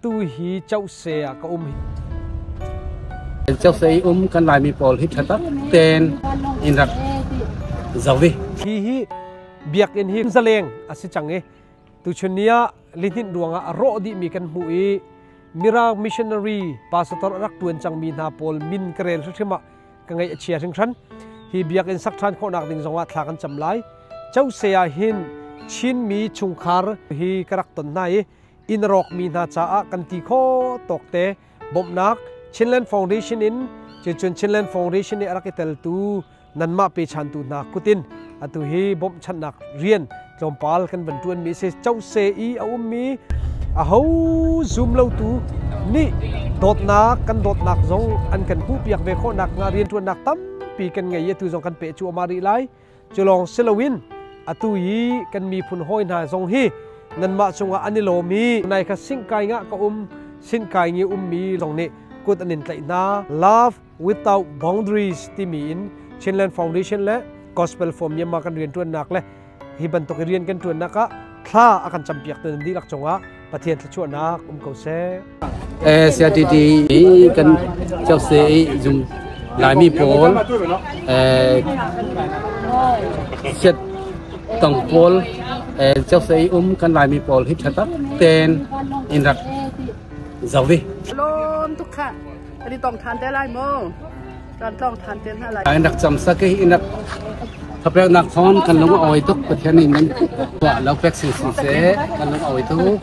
Tu hi Chauhse ah ka um. Chauhse i um kan Laimi pawl hi ṭha tak tein in rak zoh i. Hi hi biakinn hi zaleng a si cang i tuchun ni ah lihninh ruangah a rawh dihmi kan hmuh i Mirang missionary pastor a rak ṭuan cangmi hna pawl min ka rel hrimhrim ah ka ngaih a chia hringhran. Hi biakinn sak ṭhan khawhnak ding zongah thla kan cam lai. Chauhse ah hin Chinmi chungkhar hi ka rak ton hna i inn a rawkmi hna caah kan ti kho tawkte bawmhnak Chinland Foundation in cucun Chinland Foundation nih a rak i teltu nanmah pechantu hna kutin atu hi bawmhchanhnak rian tlawmpal kan van ṭuanmi si. Chose i a ummi aho zum lotu nih dawtnak kan dawtnak zong an kan hmuhpiak ve khawhnak hnga rianṭuannak tampi kan ngei i atu zong kan peh cuahmah rih lai. Cu lawng si loin atu i kan miphun hawi hna zong hi nanmah cungah an i lawm i nai kha singkai ngah ka um sinkai ngi ummi zong nih kut an in tlaih hna. Love Without Boundaries timi in Chinland Foundation le Gospel for Myanmar kan rianṭuannak le hi bantuk i rian kan ṭuannak ah thla a kan campiak tu nan dihlak cungah Pathian thluachuahnak um ko seh. CRTT kan chause i zum Laimi pawl siat tong pawl chause i um kan Laimi pawl hi ṭha tak tein in rak zoh i. Lawm tuk kha kan i tong than te lai mu. Kan tlong than te hna lai. In rak cam sak i in rak thapek nak thawng kan lung a awi tuk. Pathian nih nan tuah lo pek sin sin seh, kan lung a awi tuk.